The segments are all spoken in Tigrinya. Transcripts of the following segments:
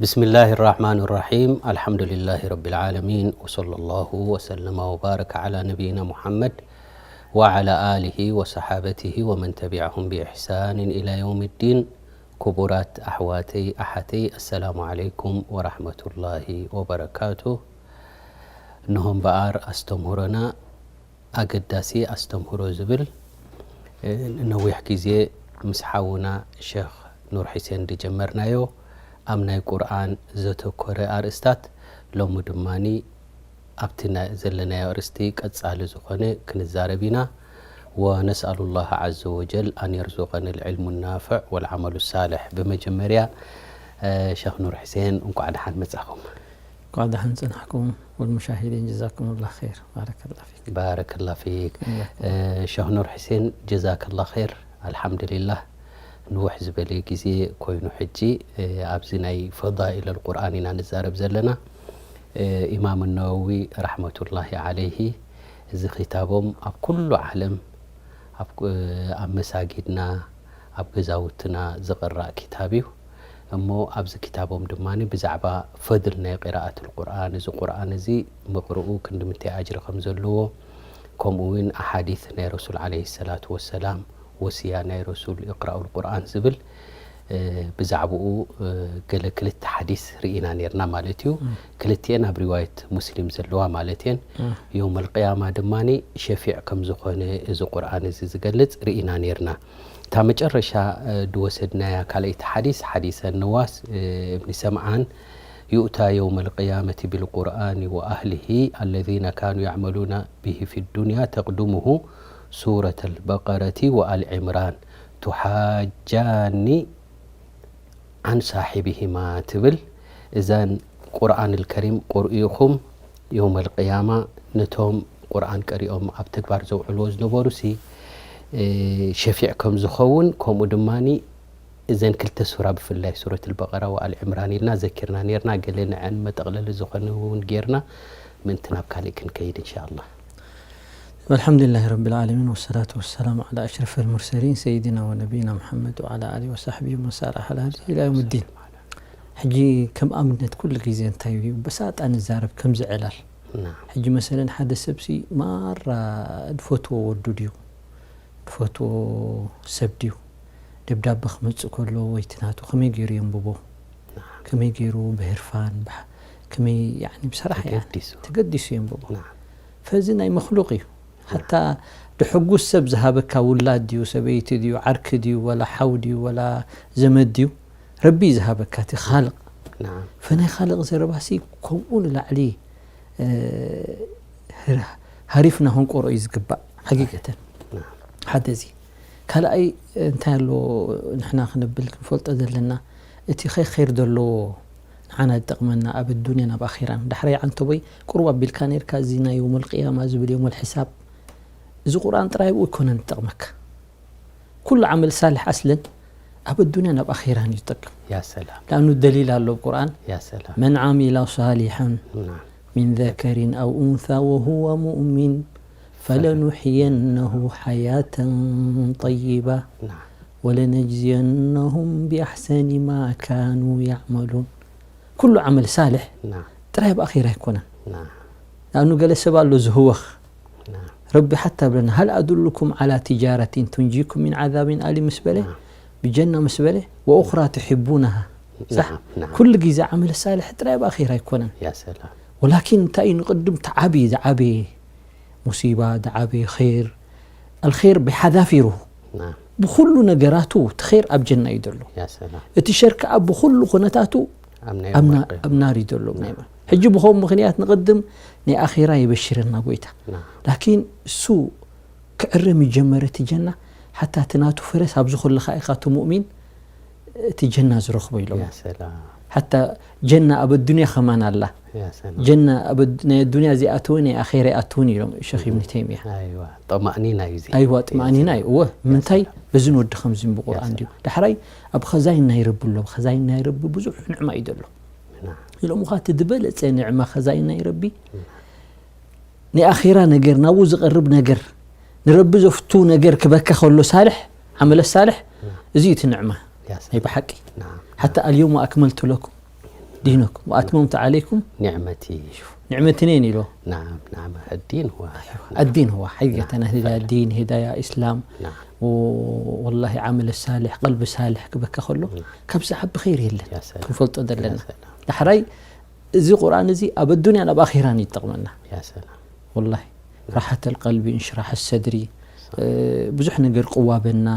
بسم الله الرحمن الرحيم. الحمد لله رب العالمين. وصلى الله وسلم وبارك على نبينا محمد وعلى آله وصحابته ومن تبعهم بإحسان إلى يوم الدين. ክቡራት ኣሕዋተይ ኣሓተይ፣ ኣሰላሙ ዓለይኩም ወራሕመቱላሂ ወበረካቱ። እንሆ እምበኣር ኣስተምህሮና ኣገዳሲ ኣስተምህሮ ዝብል፣ እ፣ ንነዊሕ ግዜ ምስ ሓውና ሸኽ ኑር ሒሴን ዝጀመርናዮ ኣብ ናይ ቁርኣን ዘተኮረ ኣርእስታት፣ ሎሚ ድማኒ ኣብቲ ናይ ዘለናዮ ኣርእስቲ ቀጻሊ ዝኾነ ክንዛረብ ኢና። ወነስኣሉ ላህ ዓዘ ወጀል ኣን የርዙቀኒ ልዕልሙ ናፍዕ ወልዓመሉ ሳልሕ። ብመጀመርያ፣ እ፣ ሸኽ ኑር ሒሴን እንኳዕ ደሓን መጻኹም። እንኳዕ ደሓን ጸናሕኩም። ወልሙሻሂዲን ጀዛኩም ላህ ኸይር። ባረከላ ፊክ። ባረከላ ፊክ። እያኩም። እ፣ ሸኽ ኑር ሒሴን ጀዛከላ ኸይር። ኣልሓምዱሊላህ፣ ንውሕ ዝበለ ግዜ ኮይኑ ሕጂ፣ እ፣ ኣብዚ ናይ ፈዳኢል ኣልቁርኣን ኢና ንዛረብ ዘለና። እ፣ ኢማም ነወዊ ረሕመቱላሂ ዓለይሂ፣ እዚ ኺታቦም ኣብ ኩሉ ዓለም፣ ኣብ፣ እ፣ ኣብ መሳጊድና፣ ኣብ ገዛውትና ዝቕራእ ኪታብ እዩ። እሞ ኣብዚ ኪታቦም ድማ ብዛዕባ ፈድል ናይ ቂራኣት ኣልቁርኣን፣ እዚ ቁርኣን እዚ ምቕርኡ ክንዲ ምንታይ ኣጅሪ ከም ዘለዎ፣ ከምኡ እውን ኣሓዲት ናይ ረሱል ዓለይሂ ሰላቱ ወሰላም፣ ወስያ ናይ ረሱል፣ ኢቅራኡል ቁርኣን ዝብል፣ እ፣ ብዛዕባኡ፣ እ፣ ገለ ክልተ ሓዲስ ርኢና ነይርና ማለት እዩ። እም። ክልቲኤን ኣብ ሪዋየት ሙስሊም ዘለዋ ማለት እየን። እም። የውመል ቅያማ ድማ ሸፊዕ ከም ዝኾነ እዚ ቁርኣን እዚ ዝገልጽ ርኢና ነይርና። እታ መጨረሻ፣ እ፣ ዝወሰድናያ ካልኣይቲ ሓዲስ፣ ሓዲሰ ነዋስ፣ እ፣ እብኒ ሰምዓን፣ يؤتى يوم القيامة بالقرآن وأهله الذين كانوا يعملون به في الدنيا تقدمه سورة البقرة وآل عمران تحاجان عن صاحبهما ትብል። እዘን ቁርኣን ልከሪም ቅርኡ ኢኹም፣ የውመል ቅያማ ነቶም ቁርኣን ቀሪኦም ኣብ ተግባር ዘውዕልዎ ዝነበሩሲ፣ እ፣ ሸፊዕ ከም ዝኸውን፣ ከምኡ ድማኒ እዘን ክልተ ሱራ ብፍላይ ሱረት ኣልበቀራ ወኣል ዕምራን ኢልና ዘኪርና ነይርና። ገለ ንዐን መጠቕለሊ ዝኾነ እውን ጌርና ምእንቲ ናብ ካልእ ክንከይድ እንሻኣላህ። والحمد لله رب العالمين والصلاة والسلام على أشرف المرسلين سيدنا ونبينا محمد وعلى آله وصحبه ومن سار على هديه إلى يوم الدين. ሕጂ ከም ኣብነት ኩሉ ግዜ እንታይ እዩ በሳጣ ንዛረብ ከምዚ ዕላል። ናም። ሕጂ መሰለን ሓደ ሰብሲ ማራ ዝፈትዎ ወዱ ድዩ? ዝፈትዎ ሰብ ድዩ? ደብዳበ ክመጽእ ከሎ ወይ እቲ ናቱ ከመይ ገይሩ የንብቦ? ናም። ከመይ ገይሩ ብህርፋን፣ ብሓ-፣ ከመይ፣ ያኒ፣ ብሰራሕ፣ ያኒ፣ ተገዲሱ። ተገዲሱ የንብቦ። ናም። ፈዚ ናይ መክሉቅ እዩ። ናም። ሓታ ድሕጉስ ሰብ ዝሃበካ ውላድ ድዩ፣ ሰበይቲ ድዩ፣ ዓርኪ ድዩ፣ ወላ ሓው ድዩ፣ ወላ ዘመድ ድዩ? ረቢ እዩ ዝሃበካ፣ እቲ ካልቅ። ናም። ፈናይ ካልቅ ዘረባሲ ከምኡ ንላዕሊ፣ እ፣ ህር-፣ ሃሪፍና ክንቆሮ እዩ ዝግባእ፣ ሓቂቀተን። ናም። ሓደ እዚ። ካልኣይ፣ እንታይ ኣሎ ንሕና ክንብል ክንፈልጦ ዘለና፣ እቲ ኸይ-፣ ኸይር ዘለዎ ንዓና ዝጠቕመና ኣብ ኣዱንያን ኣብ ኣኺራን። ዳሕራይ ዓንተቦይ፣ ቁሩብ ኣቢልካ ነይርካ፣ እዚ ናይ የውመል ቅያማ ዝብል፣ የውመል ሕሳብ፣ እዚ ቁርኣን ጥራይ ኣብኡ ኣይኮነን ዝጠቕመካ። ኩሉ ዓመል ሳልሕ ኣስለን ኣብ ኣዱንያን ኣብ ኣኺራን እዩ ዝጠቅም። ያ ሰላም። ለኣኑ ደሊል ኣሎ ኣብ ቁርኣን፣ ያ ሰላም። من عمل صالحا ናም። من ذكر أو أنثى وهو مؤمن فلنحيينه حياة طيبة ናም። ولنجزينهم بأحسن ما كانوا يعملون. ኩሉ ዓመል ሳልሕ ናም። ጥራይ ኣብ ኣኺራ ኣይኮነን። ናም። ንኣብኑ ገለ ሰብ ኣሎ ዝህወኽ። ናም። ረቢ ሓታ ብለና፣ هل أدلكم على تجارة تنجيكم من عذاب أليم ምስ በለ፣ ናም። ብጀና ምስ በለ፣ وأخرى تحبونها። ሳሕ? ናም፣ ናም። ኩሉ ግዜ ዓመል ሳልሕ ጥራይ ኣብ ኣኺራ ኣይኮነን። ያ ሰላም። ወላኪን እንታይ እዩ ንቕድም ተዓቢ፣ ዝዓበየ ሙሲባ፣ ዝዓበየ ኸይር፣ ኣልኸይር ብሓዛፊሩ። ናም። ብኹሉ ነገራቱ እቲ ኸይር ኣብ ጀና እዩ ዘሎ። ያ ሰላም። እቲ ሸር ከኣ ብኹሉ ኩነታቱ ኣብ ናይ ኣብ ና-፣ የውመል ቅያማ። ኣብ ናር እዩ ዘሎ። ናይ ናም። ሕጂ ብኸም ምኽንያት ንቕድም ናይ ኣኺራ የበሽረና ጎይታ። ናም። ላኪን እሱ ክዕረም ይጀመረ እቲ ጀና፣ ሓታ እቲ ናቱ ፈረስ ኣብ ዝኾለኻ ኢኻ እቲ ሙእሚን እቲ ጀና ዝረኽቦ ኢሎም። ያ ሰላም። ሓታ ጀና ኣብ ኣዱንያ ከማን ኣላ። ያ ሰላም። ጀና ኣብ ኣድ-፣ ናይ ኣዱንያ ዘይኣተወ ናይ ኣኼራ ኣይኣትውን ኢሎም ሸኽ እም። ኢብኒ ተይሚያ። ኣይዋ፣ ጠማእኒና እዩ እዚ። ኣይዋ፣ ጠማእኒና እዩ። እወ፣ ያ ምንታይ? ሰላም። በዚ ንወዲ ከምዚ ብቁርኣን ያ ድዩ? ሰላም። ዳሕራይ ኣብ ኸዛይን ናይ ረቢ ኣሎ። ኸዛይን ናይ ረቢ ብዙሕ ንዕማ እዩ ዘሎ። ና። ኢሎም ኸኣ እቲ ዝበለጸ ንዕማ ኸዛይን ናይ ረቢ ና። ናይ ኣኺራ ነገር፣ ናብኡ ዝቐርብ ነገር፣ ንረቢ ዘፍቱ ነገር ክበካ ከሎ ሳልሕ፣ ዓመለ ሳልሕ፣ ናም። እዚ እዩ እቲ ንዕማ። ያ ሰላም። ናይ ብሓቂ። ናም። ሓታ ኣልየውመ ኣክመልቱ ለኩም دينكم وأتممت عليكم نعمتي نعمتين إلو نعم نعم الدين هو الدين هو حقيقة هداية الدين هداية إسلام نعم والله عمل الصالح قلب صالح كبك خلو كبس حب خير يلا يا سلام كنفلط دلنا سلام دحري እዚ ቁርኣን እዚ ኣብ ኣዱንያን ኣብ ኣኺራን ይጠቕመና يا سلام ወላሂ ራሓት ኣልቀልቢ እንሽራሕ ሰድሪ ብዙሕ ነገር ቅዋበና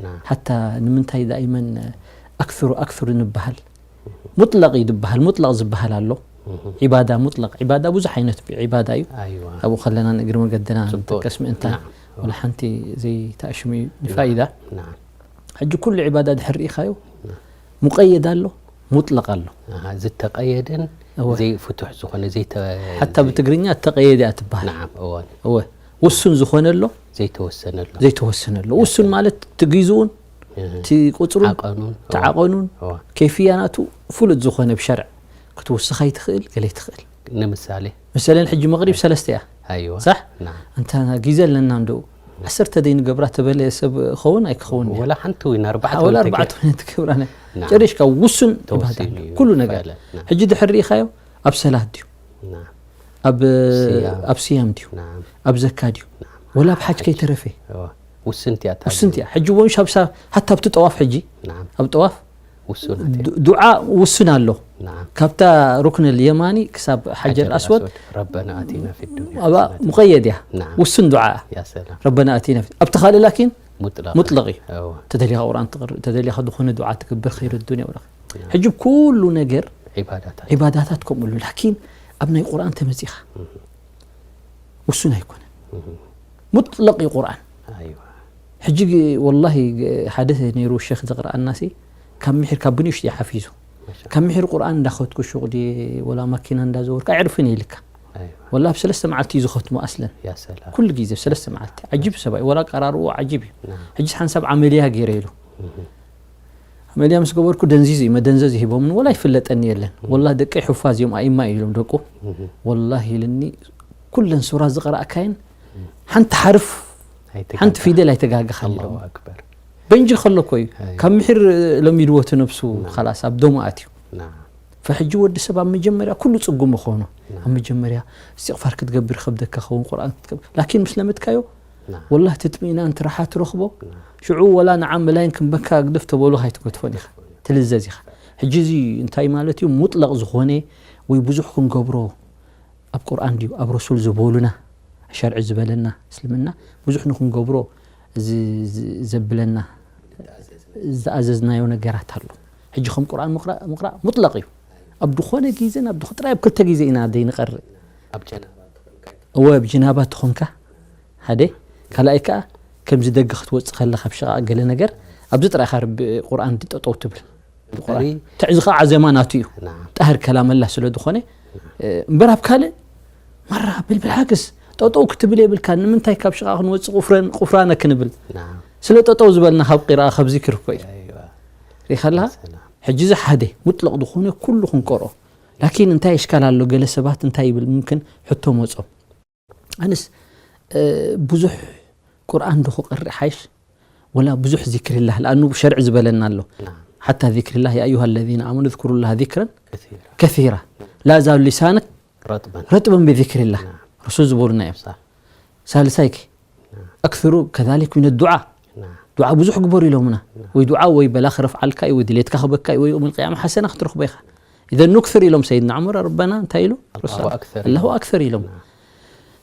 نعم ሓታ ንምንታይ ዳይመን ኣክثሩ ኣክثሩ ንበሃል ሙጥለቕ እዩ ዝበሃል ሙጥለቕ ዝበሃል ኣሎ ዒባዳ ሙጥለቕ ዒባዳ ብዙሕ ዓይነት ዒባዳ እዩ أيوة ኣብኡ ከለና ንእግሪ መገድና ጽቡቕ። ንጥቀስ ምእንታን نعم ወላ ሓንቲ ዘይተኣሽሙ እዩ ንፋይዳ نعم ሕጂ ኩሉ ዒባዳ ድሕር ርኢኻዮ ሙቀየድ ኣሎ ሙጥለቕ ኣሎ ኣሃ፣ ዝተቐየደን እወ። ዘይፍቱሕ ዝኾነ ዘይተ ሓታ ብትግርኛ እተቐየደ እያ ትበሃል نعم እወን እወ ውሱን ዝኾነ ኣሎ ዘይተወሰነሉ ዘይተወሰነ ኣሎ ውሱን ማለት ትግዝኡን እህ፣ ትቁፅሩን ዓቐኑን ተዓቐኑን እወ ከይፍያ ናቱ ፍሉጥ ዝኾነ ብሸርዕ ክትውስኻ ይትኽእል ገለ ይትኽእል ንምሳሌ መሰለን ሕጂ መቕሪብ ሰለስተ እያ ኣይዋ ሳሕ نعم እንታ ግዜ ኣለና እንደው ዓሰርተ ደይ ንገብራ ተበለ ሰብ ኸውን ኣይክኸውን እያ ወላ ሓንቲ ወይ ንኣርባዕተ ወላ ወይ ኣርባዕተ ወይ ትገብራ ናይ نعم ጨሪሽካ ውሱን ተወሲኑ ይባዳ እዩ ኩሉ ነገር ይባላል። نعم ሕጂ ድሕር ርኢኻዮ ኣብ ሰላት ድዩ نعم ኣብ ስያም። ኣብ ስያም ድዩ نعم ኣብ ዘካ ድዩ ወላ ኣብ ሓጅ ከይተረፈ እዋ። ውስንቲ እያ እታ ውስንቲ እያ ሕጂ እውን ሻብ ሻብ ሓታ ኣብቲ ጠዋፍ ሕጂ نعم ኣብ ጠዋፍ ውሱናት እያ ዱ- ዱዓ ውሱን ኣሎ نعم ካብታ ሩክን የማኒ ክሳብ ሓጀር ኣስወድ ረበና ኣቲና ፊ ዱንያ ኣብኣ ሙቀየድ እያ نعم ውሱን ዱዓ يا سلام ረበና ኣቲና ኣብቲ ካልእ ላኪን ሙጥለቅ ሙጥለቕ እዩ እዋ። ተደሊኻ ቁርኣን ትቕርእ ተደሊኻ ዝኾነ ዱዓ ትገብር ኸይር ዱንያ ወላ ሕጂ ኩሉ ነገር ዒባዳታት ዒባዳታት ከምኡ ኣሎ ላኪን ኣብ ናይ ቁርኣን ተመፂኻ ውሱን ኣይኮነን ሙጥለቕ እዩ ቁርኣን ኣይዋ ሕጂ ወላሂ ሓደ ነይሩ ሸክ ዘቕረኣናሲ ካብ ምሕር ካብ ብንእሽቶ ሓፊዙ ካብ ምሕር ቁርኣን እንዳኸትኩ ሹቕ ድየ ወላ ማኪና እንዳዘወርኩ ኣዕርፍን ኢልካ ኣይዋ ወላ ኣብ ሰለስተ መዓልቲ እዩ ዝኸትሞ ኣስለን يا سلام ኩሉ ግዜ ኣብ ሰለስተ መዓልቲ ዓጂብ ሰብኣይ ወላ ቀራርዎ ዓጂብ እዩ نعم ሕጂ ሓንሳብ ዓመልያ ገይረ ኢሉ ዓመልያ ምስ ገበርኩ ደንዚዝ እዩ መደንዘዝ ይሂቦምን ወላ ይፍለጠኒ የለን ወላ ደቀይ ሑፋዝ እዮም ኣኢማ እዮም ደቁ ወላ ኢልኒ ኩለን ሱራ ዝቐረእካየን ሓንቲ ሓርፍ ሓንቲ ፊደል ኣይተጋገኻን الله ኢሎም أكبر በንጂ ከሎ እኮ እዩ ኣይ። ካብ ምሒር ለሚድዎ እቲ ነብሱ ኻላስ ኣብ ደሙ ኣትዩ نعم ፈሕጂ ወዲ ሰብ ኣብ መጀመርያ ኩሉ ጽጉም ምኾኑ ኣብ መጀመርያ እስትቕፋር ክትገብር ይኸብደካ ኸውን ቁርኣን ክትገብር ላኪን ምስ ለመድካዮ نعم ወላህ ትጥሚእና እንተ ረሓ ትረኽቦ ሽዑ ወላ ንዓ መላይን ክንበካ ግደፍ ተበሉ ሃይትገድፎን ኢኻ ትልዘዝ ኢኻ ሕጂ እዚ እንታይ ማለት እዩ ሙጥለቕ ዝኾነ ወይ ብዙሕ ክንገብሮ ኣብ ቁርኣን ድዩ ኣብ ረሱል ዝበሉና ሸርዒ ዝበለና እስልምና ብዙሕ ንክንገብሮ ዝ- ዝ- ዘብለና ዝኣዘዝናዮ ነገራት ኣሎ ሕጂ ከም ቁርኣን ምቕራእ ምቕራእ ሙጥለቕ እዩ ኣብ ዝኾነ ግዜን ኣብ ዝኾ- ጥራይ ኣብ ክልተ ግዜ ኢና ደይ ንቐርእ ኣብ ጀናባ እወ ኣብ ጅናባ ትኾንካ ሓደ ካልኣይ ከዓ ከምዚ ደገ ክትወፅእ ከለካ ኣብ ሸቓቕ ገለ ነገር ኣብዚ ጥራይ ኢኻ ርቢ ቁርኣን ጠጠው ትብል ቁሪ ትዕዚ ከዓ ዓዘማ ናቱ እዩ نعم ጣህር ከላመላ ስለ ዝኾነ እምበር ኣብ ካልእ ማራ ብል ብልሓክስ ጠጠው ክትብል የብልካ ንምንታይ ካብ ሽቓ ክንወፅእ ቁፍረን- ቁፍራነ ክንብል نعم ስለ ጠጠው ዝበልና ካብ ቂርኣ ካብ ዚክር እኮ እዩ ኣይዋ ሪኸላ ሰላም ሕጂ እዚ ሓደ ሙጥለቕ ዝኾነ ኩሉ ክንቀርኦ ላኪን እንታይ እሽካል ኣሎ ገለ ሰባት እንታይ ይብል ምምክን ሕቶ መጾም ኣነስ እ፣ ብዙሕ ቁርኣን ዶ ክቐርእ ሓይሽ ወላ ብዙሕ ዚክርላህ ለኣኑ ሸርዕ ዝበለና ኣሎ نعم ሓታ ዚክርላህ يا أيها الذين آمنوا اذكروا الله ذكرا كثيرا كثيرا لا يزال لسانك رطبا رطبا بذكر الله نعم ረሱል ዝበሉና እዮም صح ሳልሳይክ ኣክثሩ ከذلك من الدعاء نعم ዱዓ ብዙሕ ግበሩ ኢሎምና ወይ ዱዓ ወይ በላ ክረፍዓልካ እዩ ወይ ድሌትካ ክበካ እዩ ወይ የውም ቅያማ ሓሰና ክትረኽቦ ኢኻ إذا نكثر ኢሎም ሰይድና ዑመር ረበና እንታይ ኢሉ الله أكثر الله أكثر ኢሎም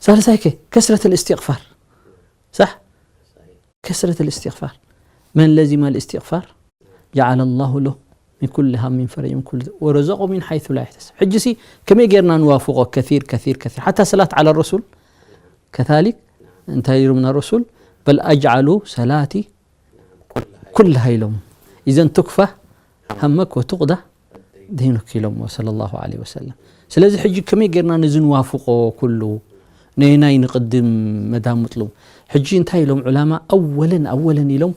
ሳልሳይ ከ ከስረት الاستغفار صح كثرة الاستغفار من لزم الاستغفار جعل الله له من كل هم فرجا من كل ورزقه من حيث لا يحتسب ሕጂ ሲ ከመይ ጌርና ንዋፍቆ كثير كثير كثير حتى صلاة على الرسول كذلك እንታይ ኢሉምና ረሱል بل أجعل صلاتي ኩልሃ ኢሎም إذا تكفى همك وتقضى دينك ኢሎም صلى الله عليه وسلم ስለዚ ሕጂ ከመይ ጌርና ነዚ ንዋፍቆ ኩሉ ነየናይ ንቕድም መዳም ምጥሉብ ሕጂ እንታይ ኢሎም ዑላማ ኣወለን ኣወለን ኢሎም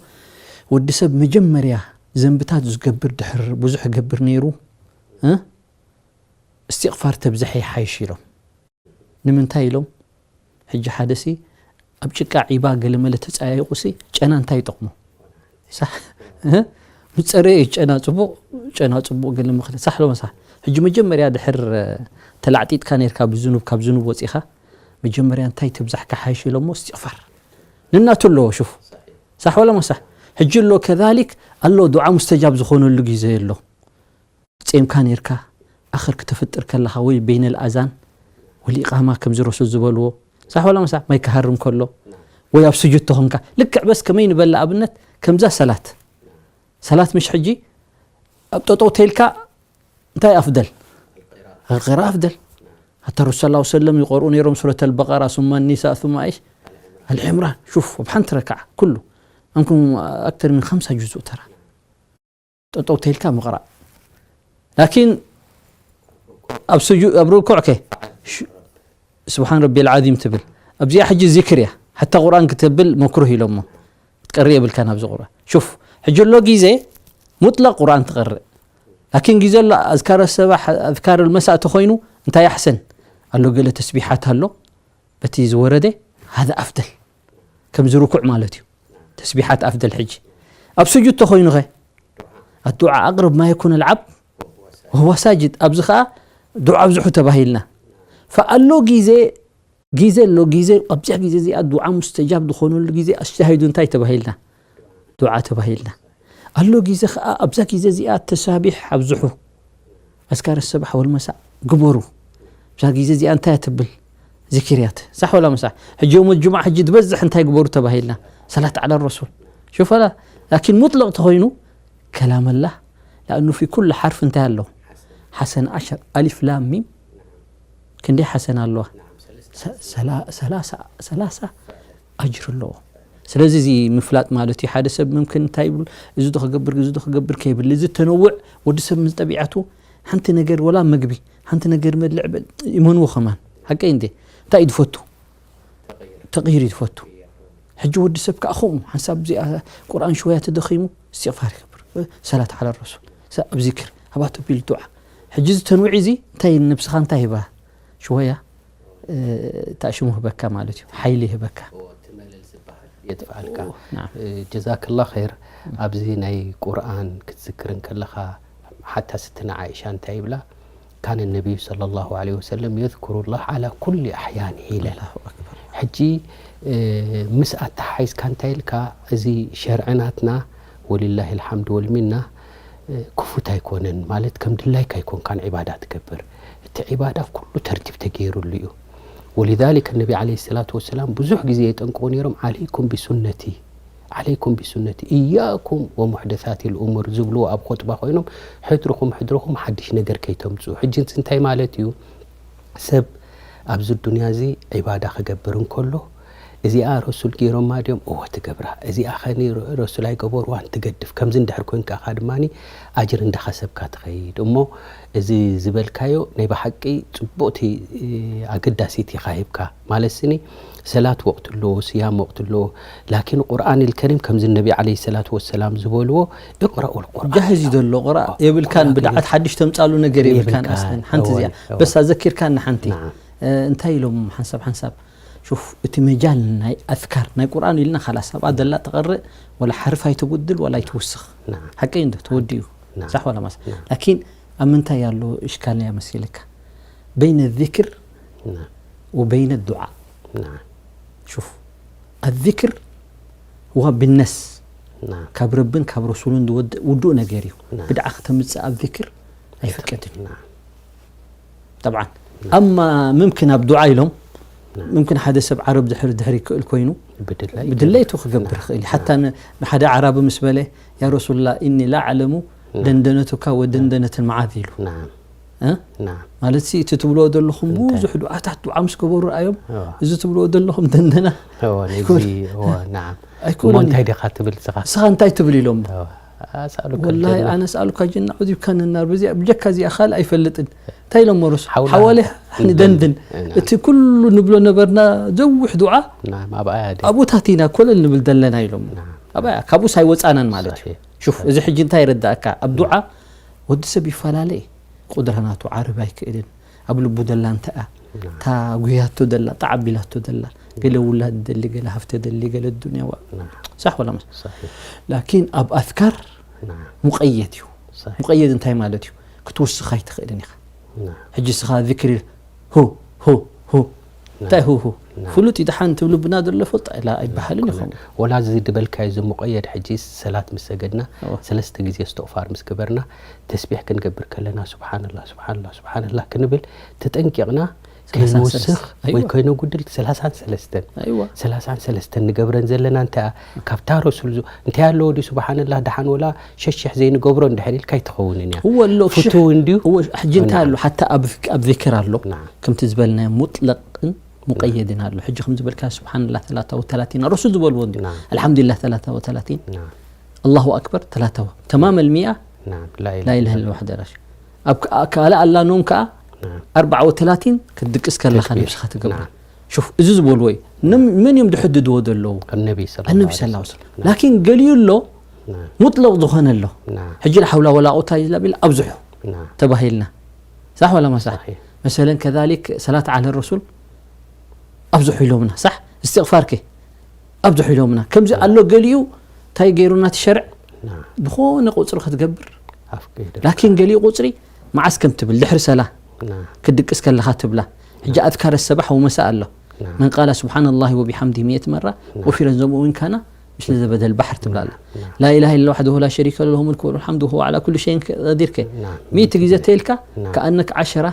ወዲ ሰብ መጀመርያ ዘንብታት ዝገብር ድሕር ብዙሕ ገብር ነይሩ እ? እስትቕፋር ተብዝሐ ይሓይሽ ኢሎም ንምንታይ ኢሎም ሕጂ ሓደ ሲ ኣብ ጭቃ ዒባ ገለመለ ተፀያይቑ ሲ ጨና እንታይ ይጠቕሞ ሳሕ እ? ምስ ፀረየ እዩ ጨና ፅቡቕ ጨና ፅቡቕ ገለ ምኽለ ሳሕ ሎመ ሳሕ ሕጂ መጀመርያ ድሕር ተላዕጢጥካ ነርካ ብዝኑብ ካብ ዝኑብ ወጺኻ መጀመርያ እንታይ ትብዛሕ ካሓይሽ ኢሎሞ እስትቕፋር ንናቱ ኣለዎ ሽፉ ሳሕ ወላ መሳሕ ሕጂ ኣሎ ከዛሊክ ኣሎ ዱዓ ሙስተጃብ ዝኾነሉ ግዜ ኣሎ ጼምካ ነርካ ኣኸር ክተፍጥር ከለኻ ወይ በይነል ኣዛን ወልኢቃማ ከምዚ ረሱል ዝበልዎ ሳሕ ወላ መሳሕ ማይ ክሃርም ከሎ ወይ ኣብ ስጁድ ተኾንካ ልክዕ በስ ከመይ ንበላ ኣብነት ከምዛ ሰላት ሰላት ምሽ ሕጂ ኣብ ጠጠው ተልካ እንታይ ኣፍደል ቂራ ኣፍደል حتى الرسول صلى الله عليه وسلم يقرؤوا نيرهم سورة البقرة ثم النساء ثم ايش العمران شوف بحنت ركعة كله أنكم أكثر من خمسة جزء ترى ጠጠው ተልካ ምቕራእ ላኪን ኣብ ስጁ ኣብ ርኩዕ ከ ስብሓን ረቢ ልዓዚም ትብል ኣብዚኣ ሕጂ ዚክር እያ ሓታ ቁርኣን ክትብል መክሩህ ኢሎሞ ትቀሪ የብልካን ኣብዚ ቁርኣን ሹፍ ሕጂ ኣሎ ግዜ ሙጥለቅ ቁርኣን ትቐርእ ላኪን ግዜ ኣሎ ኣዝካረ ሰባሕ ኣዝካር መሳእ ተኮይኑ እንታይ ኣሕሰን ኣሎ ገለ ተስቢሓት ኣሎ በቲ ዝወረደ ሃذا ኣፍደል ከምዚ ርኩዕ ማለት እዩ ተስቢሓት ኣፍደል ሕጂ ኣብ ስጁድ ተኮይኑ ኸ ኣዱዓ ኣቅርብ ማ የኩን ኣልዓብ ወህዋ ሳጅድ ኣብዚ ከዓ ዱዓ ኣብዝሑ ተባሂልና ፈኣሎ ግዜ ግዜ ኣሎ ግዜ ኣብዚኣ ግዜ እዚኣ ዱዓ ሙስተጃብ ዝኾነሉ ግዜ ኣሽታሂዱ እንታይ ተባሂልና ዱዓ ተባሂልና ኣሎ ግዜ ከዓ ኣብዛ ግዜ እዚኣ ተሳቢሕ ኣብዝሑ ኣዝካር ሰባሕ ወልመሳእ ግበሩ እዛ ግዜ እዚኣ እንታይ ትብል ዚክርያት ሳሕ ወላ መሳሕ ሕጂ ዮም ጅሙዓ ሕጂ ዝበዝሕ እንታይ ግበሩ ተባሂልና ሰላት ዓላ ረሱል ሹፈላ ላኪን ሙጥለቅ ተኮይኑ ከላመላ ለኣኑ ፊ ኩሉ ሓርፍ እንታይ ኣሎ ሓሰን ዓሸር ኣሊፍ ላም ሚም ክንደይ ሓሰን ኣለዋ ሰላሳ ኣጅር ኣለዎ ስለዚ እዚ ምፍላጥ ማለት እዩ ሓደ ሰብ ምምክን እንታይ ይብል እዚ ዶ ክገብር እዚ ዶ ክገብር ከይብል እዚ ተነውዕ ወዲ ሰብ ምስ ጠቢዓቱ ሓንቲ ነገር ወላ ምግቢ ሓንቲ ነገር መልዕ በል ይመንዎ ከማን ሓቀይ እንዴ እንታይ እዩ ዝፈቱ ተቕይር እዩ ዝፈቱ ሕጂ ወዲ ሰብ ከዓ ከምኡ ሓንሳብ እዚኣ ቁርኣን ሽወያ ተደኺሙ እስትቕፋር ይገብር ሰላት ዓላ ረሱል ኣብ ዚክር ኣብ ኣተቢል ዱዓ ሕጂ እዚ ተንዊዕ እዚ እንታይ ነብስኻ እንታይ ይባ ሽወያ ታሽሙ ህበካ ማለት እዩ ሓይሊ ህበካ የጥፍኣልካ ጀዛክላ ኸይር ኣብዚ ናይ ቁርኣን ክትዝክር እንከለኻ ሓታ ስትና ዓይሻ እንታይ ይብላ ካነ ነቢዩ صلى الله عليه وسلم يذكر الله على كل أحيانه ኢለን ሕጂ ምስ ኣተሓሒዝካ እንታይ ኢልካ እዚ ሸርዒ ናትና ወሊላሂ ልሓምድ ወልሚና ክፉት ኣይኮነን ማለት ከም ድላይካ ኣይኮንካን ዒባዳ ትገብር እቲ ዒባዳ ኩሉ ተርቲብ ተገይሩሉ እዩ ولذلك النبي عليه الصلاة والسلام ብዙሕ ግዜ የጠንቅቑ ነይሮም عليكم بسنتي عليكم بسنتي إياكم ومحدثات الأمور ዝብልዎ ኣብ ኹጥባ ኮይኖም ሕድርኹም ሕድርኹም ሓድሽ ነገር ከይተምፅኡ ሕጂ እንታይ ማለት እዩ ሰብ ኣብዚ ዱንያ እዚ ዒባዳ ክገብር እንከሎ እዚኣ ረሱል ገይሮማ ድዮም እወ ትገብራ እዚኣ ኸኒ ረሱል ኣይገበርዋን ትገድፍ ከምዚ እንድሕር ኮይንካ ኻ ድማ ኣጅር እንዳኸሰብካ ትኸይድ እሞ እዚ ዝበልካዮ ናይ ብሓቂ ፅቡቕቲ ኣገዳሲት ኢኻ ሂብካ ማለት ስኒ ሰላት ወቅት ኣለዎ ስያም ወቅት ኣለዎ ላኪን ቁርኣን ልከሪም ከምዚ ነቢ ዓለ ሰላት ወሰላም ዝበልዎ እቅረኡ ልቁርኣን ጃህዝ እዩ ዘሎ ቁርኣ የብልካን ብድዓት ሓድሽ ተምፃሉ ነገር የብልካን ኣስለን ሓንቲ እዚኣ በሳ ዘኪርካና ሓንቲ እንታይ ኢሎም ሓንሳብ ሓንሳብ ሹፍ እቲ መጃል ናይ ኣዝካር ናይ ቁርኣን ኢልና ካላስ ኣብኣ ደላ ተቐርእ ወላ ሓርፍ ኣይተጉድል ወላ ኣይትውስኽ ሓቀይ እንዶ ተወዲኡ ሳሕ ወላ ማስ ላኪን ኣብ ምንታይ ኣሎ እሽካል እያ መሲልካ በይነ ዚክር ወበይነ ዱዓ ሹፍ ኣዚክር هو بالنص ካብ ረብን ካብ ረሱልን ዝወድእ ውዱእ ነገር እዩ ብድዓ ከተምፅእ ኣብ ዚክር ኣይፍቀድን እዩ طبعا أما ممكن ኣብ ዱዓ ኢሎም ممكن ሓደ ሰብ ዓረብ ድሕሪ ድሕሪ ይክእል ኮይኑ ብድለይቱ ክገብር ይኽእል እዩ ሓታ ንሓደ ዓራቢ ምስ በለ ያ ረሱሉላ ኢኒ ላ ኣዕለሙ ደንደነቱካ ወደንደነት መዓዝ ኢሉ ማለት ሲ እቲ ትብልዎ ዘለኹም ብዙሕ ዱዓታት ዱዓ ምስ ገበሩ ረኣዮም እዚ ትብልዎ ዘለኹም ደንደና ኣይኮነን እንታይ ዲኻ ትብል ስኻ ስኻ እንታይ ትብል ኢሎም ወላሂ ኣነ ስኣሉካ ጅና ዑዚብካ ንናር በዚኣ ብጀካ እዚኣ ካልእ ኣይፈልጥን እንታይ ኢሎሞ ረሱል ሓዋለ ንደንድን እቲ ኩሉ ንብሎ ነበርና ዘውሕ ዱዓ ኣብኡታት ኢና ኮለል ንብል ዘለና ኢሎም ኣብያ ካብኡስ ኣይወፃናን ማለት እዩ ሹፍ እዚ ሕጂ እንታይ ይረዳእካ ኣብ ዱዓ ወዲ ሰብ ይፈላለ እዩ ቁድራ ናቱ ዓርብ ኣይክእልን ኣብ ልቡ ደላ እንተኣ እታ ጉያቶ ደላ ጣዕ ኣቢላቶ ደላ ገለ ውላድ ደሊ ገለ ሃፍተ ደሊ ገለ ዱንያ ዋ ሳሕ ወላ መስ ላኪን ኣብ ኣዝካር ሙቀየድ እዩ ሙቀየድ እንታይ ማለት እዩ ክትውስኽ ኣይትኽእልን ኢኻ። ሕጂ እስኻ ዚክሪ ሁ ሁ ሁ እንታይ ሁ ሁ ፍሉጥ እዩ። ደሓን ትብሉ ብና ዘሎ ፈልጣ ኢላ ኣይበሃልን ይኸውን። ወላ እዚ ድበልካዮ እዚ ሙቐየድ ሕጂ ሰላት ምስ ሰገድና እወ። ሰለስተ ግዜ እስትቕፋር ምስ ገበርና ተስቢሕ ክንገብር ከለና ስብሓንላ ስብሓንላ ስብሓንላ ክንብል ተጠንቂቕና ሰላሳን ከይንወስኽ ሰለስተ። ወይ ኣይዋ። ከይነጉድል ሰላሳን ሰለስተን ኣይዋ። ሰላሳን ሰለስተን ንገብረን ዘለና እንታይ ካብታ ረሱል ዙ- እንታይ ኣለዎ ድዩ ስብሓንላ ደሓን ወላ ሸሽሕ ዘይንገብሮ እንድሕር ኢልካ ኣይትኸውንን እያ። እወ ኣሎ ፍቱው ሽሕ- እንድዩ እወ ሕጂ እንታይ ኣሎ ሓታ ኣብ ኣብ ዚክር ኣሎ ናዓ። ከምቲ ዝበልናዮ ሙጥለቅን ሙቀየድን ኣሎ። ሕጂ ከም ዝበልካ ስብሓንላ ተላታ ወተላቲን ረሱል ዝበልዎ እንዲ ናዓ። ኣልሓምዱሊላህ ተላታ ወተላቲን ናዓ። ኣላሁ ኣክበር ተላታ ወ- ተማም ኣልሚኣ ናዓ። ላኢላሃ ላኢላሃ ኢላ ኢላ ዋሕደ ራሽ ኣብ ከ- ካልእ ኣላኖም ከዓ ናዓ። ኣርባዓ ወተላቲን ክትድቅስ ከለኻ ተክቢር። ነብስኻ ትገብራ ናዓ። ሹፍ እዚ ዝበልዎ እዩ። ንም- መን እዮም ዝሕድድዎ ዘለዉ? ኣነቢ ሰለላሁ ኣነቢ ዐለይሂ ሰለላሁ ዐለይሂ ወሰለም። ወሰለም። ናዓ። ላኪን ገሊኡ ኣሎ ናዓ። ሙጥለቕ ዝኾነ ኣሎ። ናዓ። ሕጂ ላሓውላ ወላ ቁታ ኢላ ቢል ኣብዝሑ ናዓ። ተባሂልና ሳሕ ወላ ማሳሕ? ሰሒሕ። መሰለን ከዛሊክ ሰላት ዓለ ረሱል ኣብዝሑ ኢሎምና ሳሕ? እስትቕፋር ከ ኣብዝሑ ኢሎምና። ከምዚ ኣሎ ገሊኡ እንታይ ገይሩና እቲ ሸርዕ ናዓ። ዝኾነ ቁፅሪ ክትገብር ኣፍቂዱ። ላኪን ገሊኡ ቁፅሪ መዓስ ከም ትብል ድሕሪ ሰላ ናዓ። ክትድቅስ ከለኻ ትብላ። ሕጂ ኣዝካር ሰባሕ ወመሳ ኣሎ ናዓ። መን ቃላ ስብሓን ላሂ ወቢሓምዲ ሚእት መራ ናዓ። ወፊረን ዘምኡ እውን ካና ምስለ ዘበደል ባሕር ትብላ ኣላ ናዓ። ላኢላሃ ኢላ ዋሕደሁ ላ ሸሪከ ለሁ ሙልክ ወለሁ ልሓምዱ ወሁወ ዓላ ኩሉ ሸይን ቀዲር ከ ናዓ። ሚእቲ ግዜ ተይልካ ናዓ። ከኣነክ ዓሸራ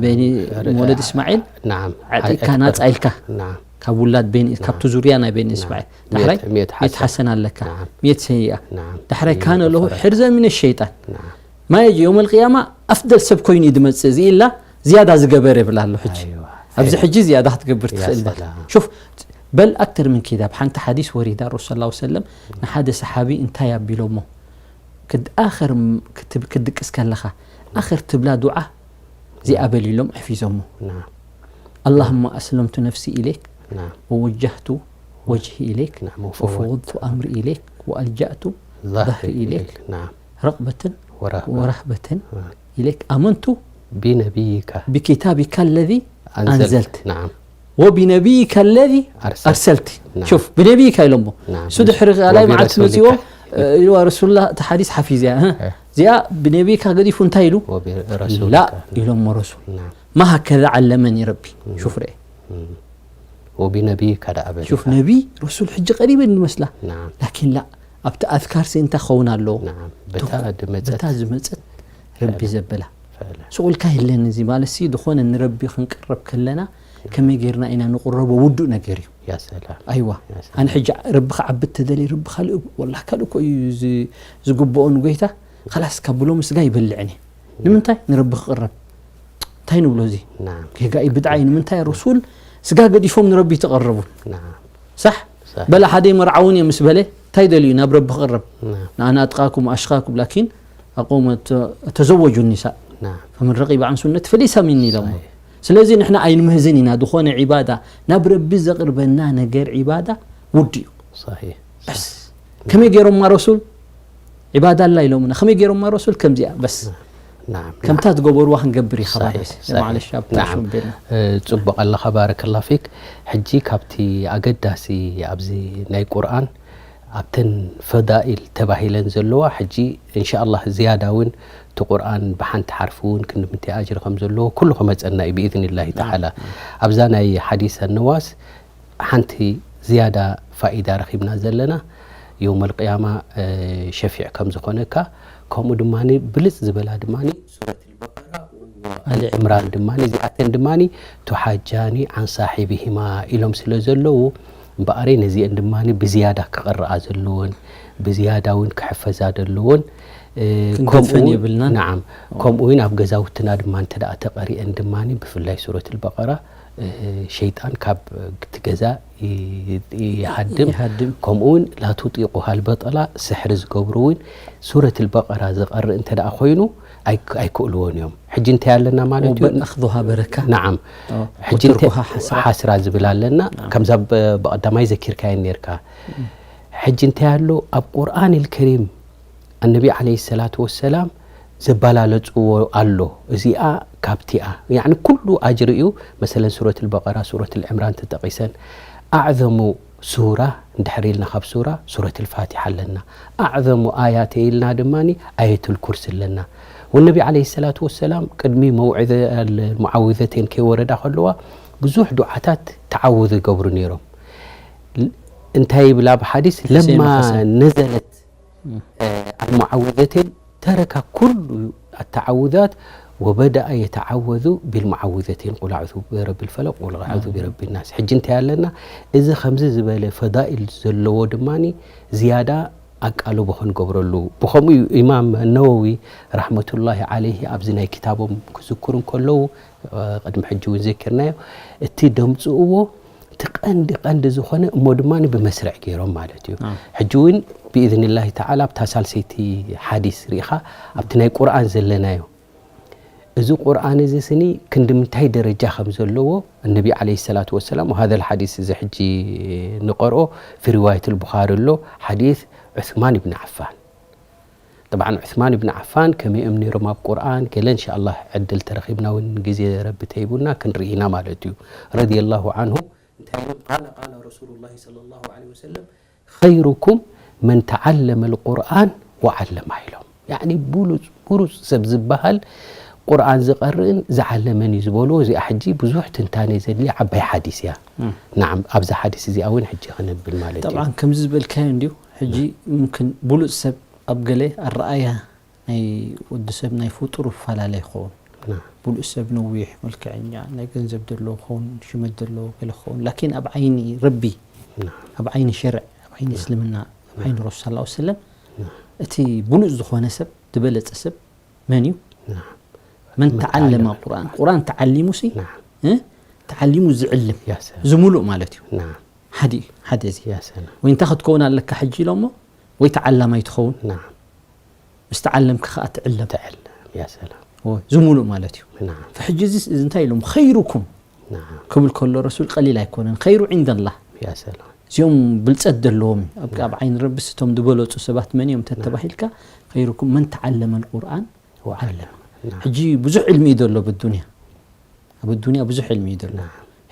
ቤኒ ር- ወለድ እስማዒል ናዓ። ዓጢቅካ ኣይ- ናፃ ኢልካ ናዓ። ካብ ውላድ ቤኒ ናዓ። ካብቲ ዙርያ ናይ ቤኒ ናዓ። እስማዒል ዳሕራይ ሚእት- ሚእት ሚእት ሓሰን። ሓሰን ኣለካ ናዓ። ሚእት ሰይኣ ናዓ። ዳሕራይ ሚእት ካነ ለሁ ፈረድ። ሕርዘን ሚነ ሸይጣን ናዓ። ማየጅ የውመል ቅያማ ኣፍደል ሰብ ኮይኑ እዩ ዝመፅእ እዚ ኢላ ዝያዳ ዝገበረ ይብላ ኣሎ ሕጂ ኣይዋ። ኣብዚ ሕጂ ዝያዳ ክትገብር ያ ትኽእል ማለት ሰላም። ሹፍ በል ኣክተር ምን ኪዳ ብሓንቲ ሓዲስ ወሪዳ ረሱል ላ ሰለም ንሓደ ሰሓቢ እንታይ ኣቢሎሞ ክድ- ኣኸር ም- ክትብ- ክድቅስ ከለኻ ኣኸር ትብላ ዱዓ እዚኣ በል ኢሎም ኣፊዞሞ ናዓ። اللهم أسلمت نفسي إليك ናዓ። ووجهت وجهي إليك ናዓ። وفوضت وفوضت أمري إليك وألجأت ظهري ظهري إليك إليك. ናዓ. رغبة ወራህባ. ورهبة ናዓ. إليك آمنت ቢነቢይካ بكتابك الذي أنزلت. أنزلت ናዓ. وبنبيك الذي أرسلت. أرسلت ናዓ. شوف ብነቢይካ ኢሎሞ ናዓ። እሱ ድሕሪ ካልኣይ መዓልቲ وبرسولك. መፂዎም እ፣ ኢልዋ ረሱሉላህ እቲ ሓዲስ ሓፊዝ እያ እ። እዚኣ ብነቢይካ ገዲፉ እንታይ ኢሉ وبرسولك. ላ ኢሎሞ ረሱል ናዓ. ما هكذا علمني ربي شوف ርአ وبنبيك ደኣ በል ሹፍ ነቢ ረሱል ሕጂ ቀሪበን ይመስላ ናዓ። ላኪን ላ ኣብቲ ኣዝካር ሲ እንታይ ክኸውን ኣለዎ ናዓ። በታ ድመፀት በታ ዝመፀት ረቢ ዘበላ ፈለ። ስቑልካ የለን እዚ ማለት ሲ ዝኾነ ንረቢ ክንቅረብ ከለና ከመይ ጌርና ኢና ንቕረቦ ውዱእ ነገር እዩ ያ ሰላም። ኣይዋ ያ ሰላም። ኣነ ሕጂ ረቢ ክዓቢ ተደልየ ረቢ ካልእ ወላ ካልእ እኮ እዩ ዝ- ዝግብኦ ንጎይታ ኸላስ ካብ ብሎ ምስጋ ይበልዕን እየ ንምንታይ ንረቢ ክቕረብ እንታይ ንብሎ እዚ ናዓ። ጌጋ እዩ ብድዓ እዩ ንምንታይ ረሱል ስጋ ገዲፎም ንረቢ ተቐረቡ ናዓ። ሳሕ ሳሕ። በላ ሓደ መርዓውን እየ ምስ በለ እንታይ ደልዩ ናብ ረቢ ክቕረብ ናዓ። ንኣና ኣጥቃኩም ኣሽኻኩም ላኪን ኣቆመ ተዘወጁ ኒሳ ናዓ። ፈመን ረቂበ ዓን ሱነት ፈለይሳ ሚኒ ኢሎሞ ሳሒሕ። ስለዚ ንሕና ኣይንምህዝን ኢና ዝኾነ ዒባዳ ናብ ረቢ ዘቕርበና ነገር ዒባዳ ውድ እዩ ሳሒሕ። በስ ከመይ ገይሮማ ረሱል ዒባዳ ኣላ ኢሎምና ከመይ ገይሮማ ረሱል ከምዚኣ በስ ናዓ። ከምታ ዝገበርዋ ክንገብር እዩ ሳሒሕ፣ ከባበስ ሳሒሕ። ማለሽ ኣብታ ናዓ። ሹም ቤልና እ፣ ጽቡቕ ኣለኻ ባረከላ ፊክ። ሕጂ ካብቲ ኣገዳሲ ኣብዚ ናይ ቁርኣን ኣብተን ፈዳኢል ተባሂለን ዘለዋ ሕጂ እንሻኣላህ ዝያዳ እውን እቲ ቁርኣን ብሓንቲ ሓርፊ እውን ክንዲ ምንታይ ኣጅሪ ከም ዘለዎ ኩሉ ክመፀና እዩ ብኢዝኒላሂ ተዓላ። ኣብዛ ናይ ሓዲስ ኣነዋስ ሓንቲ ዝያዳ ፋኢዳ ረኺብና ዘለና የውመል ቅያማ ሸፊዕ ከም ዝኾነካ ከምኡ ድማ ብልፅ ዝበላ ድማ ሱረት ኣልበቀራ ኣሊ ዕምራን ድማ እዚኣተን ድማ ቱሓጃኒ ዓን ሳሒብሂማ ኢሎም ስለ ዘለዉ እምበኣረይ ነዚአን ድማ ብዝያዳ ክቐረኣ ዘለዎን ብዝያዳ እውን ክሕፈዛ ዘለዎን ክንገድፈን የብልናን። ናዓም ከምኡ እውን ኣብ ገዛውትና ድማ እንተ ደኣ ተቐሪአን ድማ ብፍላይ ሱረት ኣልበቀራ ሸይጣን ካብ እቲ ገዛ ይሃድም። ከምኡ እውን ላቱጢቁ ሃልበጠላ ስሕሪ ዝገብሩ እውን ሱረት ኣልበቀራ ዝቐርእ እንተ ደኣ ኮይኑ ኣይክእልዎን እዮም። ሕጂ እንታይ ኣለና ማለት እዩ? ወበን ኣኽዙሃ በረካ። ናዓም። ሕጂ እንታይ ሓስራ ዝብል ኣለና። ከምዛ ብቐዳማይ ዘኪርካየን ነርካ። ሕጂ እንታይ ኣሎ ኣብ ቁርኣን ኣልከሪም ኣነቢ ዓለይሂ ሰላቱ ወሰላም ዘበላለጽዎ ኣሎ። እዚኣ ካብቲኣ ያዕኒ ኩሉ ኣጅሪ እዩ። መሰለን ሱረት ኣልበቀራ፣ ሱረት ኣልዕምራን ተጠቒሰን። ኣዕዘሙ ሱራ እንድሕር ኢልና ካብ ሱራ ሱረት ኣልፋቲሓ ኣለና። ኣዕዘሙ ኣያተ ኢልና ድማ ኣየት ኣልኩርሲ ኣለና። والنبي عليه الصلاة والسلام ቅድሚ መውዒዘ المعوذتين ከይወረዳ ከለዋ ብዙሕ ዱዓታት ተዓውዝ ይገብሩ ነይሮም። እንታይ ይብል ኣብ ሓዲስ? لما نزلت المعوذتين ترك كل التعوذات وبدأ يتعوذ بالمعوذتين، قل أعوذ برب الفلق، قل أعوذ برب الناس። ሕጂ እንታይ ኣለና? እዚ ከምዚ ዝበለ ፈዳኢል ዘለዎ ድማ ዝያዳ ኣቃልቦ ክንገብረሉ። ብኸምኡ እዩ ኢማም ነወዊ ረሕመቱላሂ ዓለይሂ ኣብዚ ናይ ክታቦም ክዝክሩ እንከለዉ፣ ቅድሚ ሕጂ እውን ዘኪርናዮ፣ እቲ ደምፅእዎ እቲ ቀንዲ ቀንዲ ዝኾነ እሞ ድማ ብመስርዕ ገይሮም ማለት እዩ። ሕጂ እውን ብኢዝኒላሂ ተዓላ ኣብታ ሳልሰይቲ ሓዲስ ርኢኻ ኣብቲ ናይ ቁርኣን ዘለናዮ፣ እዚ ቁርኣን እዚ ስኒ ክንዲ ምንታይ ደረጃ ከም ዘለዎ እነቢ ዓለይሂ ሰላቱ ወሰላም፣ وهذا الحديث እዚ ሕጂ ንቐርኦ في رواية البخاري ኣሎ፣ ሓዲስ ዑስማን ኢብን ዓፋን። طبعا ዑስማን ኢብን ዓፋን ከመይ እዮም ነይሮም ኣብ ቁርኣን ገለ እንሻላህ ዕድል ተረኺብና እውን ግዜ ረቢ ተሂቡና ክንርኢ ኢና ማለት እዩ። ረዲየላሁ ዓንሁ እንታይ ኢሎም? قال قال رسول الله صلى الله عليه وسلم خيركم من تعلم القرآن وعلمه ኢሎም። ያዕኒ ብሉፅ ብሉፅ ሰብ ዝበሃል ቁርኣን ዝቐርእን ዝዓለመን እዩ ዝበልዎ። እዚኣ ሕጂ ብዙሕ ትንታኔ ዘድልያ ዓባይ ሓዲስ እያ። ናዓም ኣብዛ ሓዲስ እዚኣ እውን ሕጂ ክነብል ማለት እዩ። ጠብዓን ከምዚ ዝበልካዮ እንድዩ። ሕጂ ሙምክን ብሉፅ ሰብ ኣብ ገለ ኣረኣያ ናይ ወዲ ሰብ ናይ ፍጡር ይፈላለ ይኸውን። ብሉፅ ሰብ ነዊሕ፣ መልክዐኛ፣ ናይ ገንዘብ ዘለዎ ክኸውን፣ ሽመት ዘለዎ ገለ ክኸውን። ላኪን ኣብ ዓይኒ ረቢ፣ ኣብ ዓይኒ ሸርዕ፣ ኣብ ዓይኒ እስልምና፣ ኣብ ዓይኒ ረሱል ሰለላሁ ዐለይሂ ወሰለም እቲ ብሉፅ ዝኾነ ሰብ፣ ዝበለፀ ሰብ መን እዩ? መን ተዓለመ ቁርኣን። ቁርኣን ተዓሊሙ ሲ ተዓሊሙ ዝዕልም ዝሙሉእ ማለት እዩ። ሓደ እዩ ሓደ እዚ ወይ እንታይ ክትከውን ኣለካ ሕጂ ኢሎሞ፣ ወይ ተዓላማይ ትኸውን፣ ምስ ተዓለምካ ከዓ ትዕለም። ዝሙሉእ ማለት እዩ። ሕጂ እዚ እንታይ ኢሎም ኸይሩኩም ክብል ከሎ ረሱል ቀሊል ኣይኮነን። ኸይሩ ዒንደላህ እዚኦም ብልፀት ዘለዎም ኣብ ዓይኒ ረቢ ስቶም ዝበለፁ ሰባት መን እዮም ተተባሂልካ፣ ኸይሩኩም መን ተዓለመ ልቁርኣን ወዓለመ። ሕጂ ብዙሕ ዕልሚ እዩ ዘሎ ኣብ ኣዱንያ፣ ኣብ ኣዱንያ ብዙሕ ዕልሚ እዩ ዘሎ።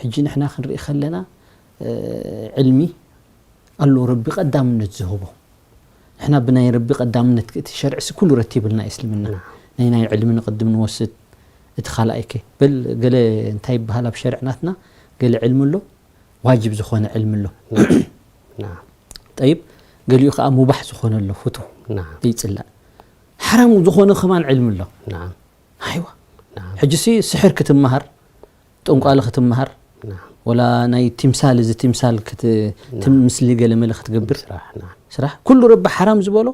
ሕጂ ንሕና ክንርኢ ከለና ዕልሚ ኣሎ ረቢ ቀዳምነት ዝህቦ። ንሕና ብናይ ረቢ ቀዳምነት እቲ ሸርዕሲ ኩሉ ረቲብልና እዩ እስልምና። ናይ ናይ ዕልሚ ንቕድም ንወስድ፣ እቲ ካልኣይ ከ በል ገለ እንታይ ይበሃል ኣብ ሸርዕ ናትና ገለ ዕልሚ ኣሎ ዋጅብ ዝኾነ ዕልሚ ኣሎ። ጠይብ ገሊኡ ከዓ ሙባሕ ዝኾነ ኣሎ ፍቱ ዘይፅላእ። ሓራም ዝኾነ ከማን ዕልሚ ኣሎ። ኣይዋ ሕጂ ሲ ስሕር ክትመሃር፣ ጠንቋሊ ክትመሃር፣ ወላ ናይ ቲምሳል እዚ ቲምሳል ክት- ትም- ምስሊ ገለ መለ ክትገብር ስራሕ ኩሉ ረቢ ሓራም ዝበሎ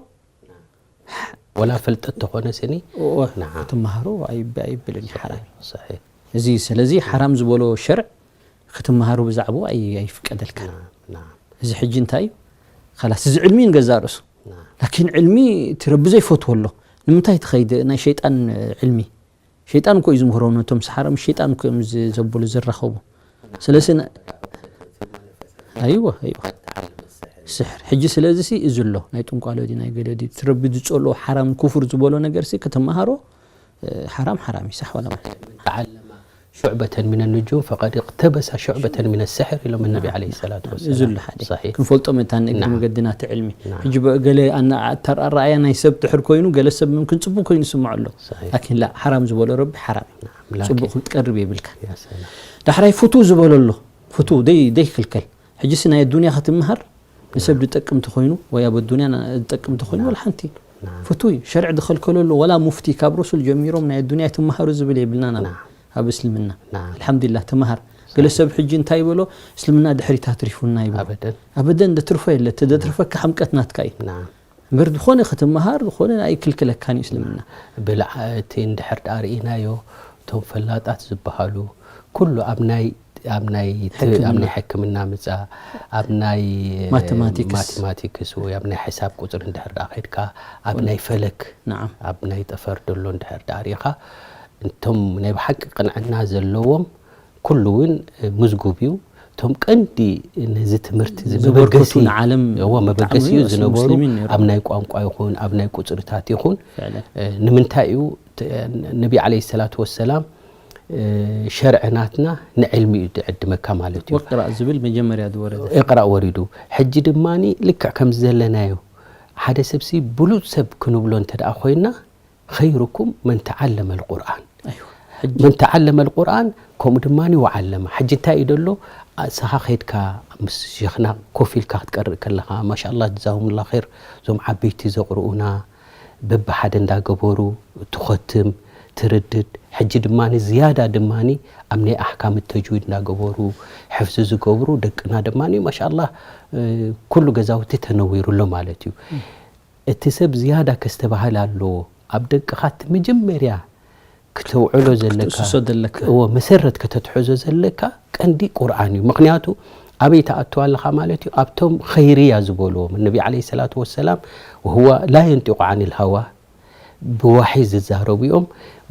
ወላ ፍልጠት ተኾነ ስኒ ክትመሃሮ ኣይብ- ኣይብልን እዩ ሓራም። እዚ ስለዚ ሓራም ዝበሎ ሸርዕ ክትመሃሩ ብዛዕባኡ ኣይ- ኣይፍቀደልካን። እዚ ሕጂ እንታይ እዩ ካላስ እዚ ዕልሚ ንገዛእ ርእሱ ላኪን ዕልሚ እቲ ረቢ ዘይፈትዎ ኣሎ። ንምንታይ ትኸይድ ናይ ሸይጣን ዕልሚ? ሸይጣን እኮ እዩ ዝምህሮም ነቶም ሰሓሮም ሸይጣን እኮ እዮም ዝ- ዘብሉ ዝራኸቡ። ስለዚ ን- ኣይወ ኣይወ ስሕር ሕጂ ስለዚ ሲ እዚ ኣሎ ናይ ጥንቋሎ ድዩ ናይ ገለ ድዩ እቲ ረቢ ዝፀልኦ ሓራም ኩፍር ዝበሎ ነገር ሲ ክትመሃሮ ሓራም ሓራም እዩ ሳሕ ዋላ ማለት تعلم شعبة من النجوم فقد اقتبس شعبة من السحر ኢሎም ነቢ ዓለይሂ ሰላቱ እዚ ኣሎ ሓደ ክንፈልጦ መታን እግሪ መገዲ ናቲ ዕልሚ ሕጂ ገለ ኣረኣያ ናይ ሰብ ድሕር ኮይኑ ገለ ሰብ ምምክን ፅቡቅ ኮይኑ ይስምዖ ኣሎ ላኪን ላ ሓራም ዝበሎ ረቢ ሓራም እዩ ፅቡቅ ክትቀርብ የብልካ ዳሕራይ ፍቱ ዝበሎ ኣሎ ፍቱ ደይክልከል ሕጂ ሲ ናይ ኣዱንያ ክትምሃር ንሰብ ዝጠቅም ተኾይኑ ወይ ኣብ ኣዱንያ ዝጠቅም ተኾይኑ ወላ ሓንቲ ፍቱው እዩ ሸርዕ ዝኸልከሎ ኣሎ ወላ ሙፍቲ ካብ ረሱል ጀሚሮም ናይ ኣዱንያ ኣይትመሃሩ ዝብል የብልናን ኣብ እስልምና ኣልሓምዱሊላህ ተመሃር ገለ ሰብ ሕጂ እንታይ ይበሎ እስልምና ድሕሪት ኣትሪፉና ይበሎ ኣበደን ዘትርፎ የለ እቲ ዘትርፈካ ሕምቀት ናትካ እዩ እምበር ዝኾነ ክትመሃር ዝኾነ ኣይክልክለካን እዩ እስልምና ብልዓ እቲ እንድሕር ደኣ ርኢናዮ እቶም ፈላጣት ዝበሃሉ ኩሉ ኣብ ናይ ኣብ ናይ ኣብ ናይ ሕክምና ምፃ ኣብ ናይ ማቴማቲክስ ወይ ኣብ ናይ ሕሳብ ቁፅሪ እንድሕር ደኣ ከድካ ኣብ ናይ ፈለክ ኣብ ናይ ጠፈር ደሎ እንድሕር ደኣ ርኢኻ እቶም ናይ ብሓቂ ቅንዕና ዘለዎም ኩሉ እውን ምዝጉብ እዩ እቶም ቀንዲ ነዚ ትምህርቲ መበገሲ መበገሲ እዩ ዝነበሩ ኣብ ናይ ቋንቋ ይኹን ኣብ ናይ ቁፅርታት ይኹን ንምንታይ እዩ ነቢ ዓለይሂ ሰላቱ ወሰላም ሸርዒ ናትና ንዕልሚ እዩ ዝዕድመካ ማለት እዩ። ወቅራእ ዝብል መጀመርያ ዝወረደ። እቅራእ ወሪዱ። ሕጂ ድማ ልክዕ ከምዚ ዘለናዮ ሓደ ሰብሲ ብሉፅ ሰብ ክንብሎ እንተ ደኣ ኮይና خيركم من تعلم القرآن ኣይዋ ሕጂ من تعلم القرآن ከምኡ ድማ وعلمه። ሕጂ እንታይ እዩ ደሎ? ንስኻ ከይድካ ምስ ሸኽና ኮፍ ኢልካ ክትቀርእ ከለኻ ማሻ ኣላህ ጀዛሁሙላህ ኸይር፣ እዞም ዓበይቲ ዘቕርኡና በብሓደ እንዳገበሩ ትኸትም ትርድድ። ሕጂ ድማ ዝያዳ ድማ ኣብ ናይ ኣሕካም ተጅዊድ እንዳገበሩ ሕፍዚ ዝገብሩ ደቅና ድማ ማሻ ኣላህ ኩሉ ገዛውቲ ተነዊሩ ኣሎ ማለት እዩ። እቲ ሰብ ዝያዳ ከስተባህል ኣለዎ። ኣብ ደቅኻ እቲ መጀመርያ ክተውዕሎ ዘለካ ክትእስሶ ዘለካ። እዎ መሰረት ከተትሕዞ ዘለካ ቀንዲ ቁርኣን እዩ። ምክንያቱ ኣበይ ትኣቱ ኣለኻ ማለት እዩ? ኣብቶም ኸይርያ ዝበልዎም ነቢ ዓለይሂ ሰላቱ ወሰላም وهو لا ينطق عن الهوى ብዋሒ ዝዛረቡ እዮም።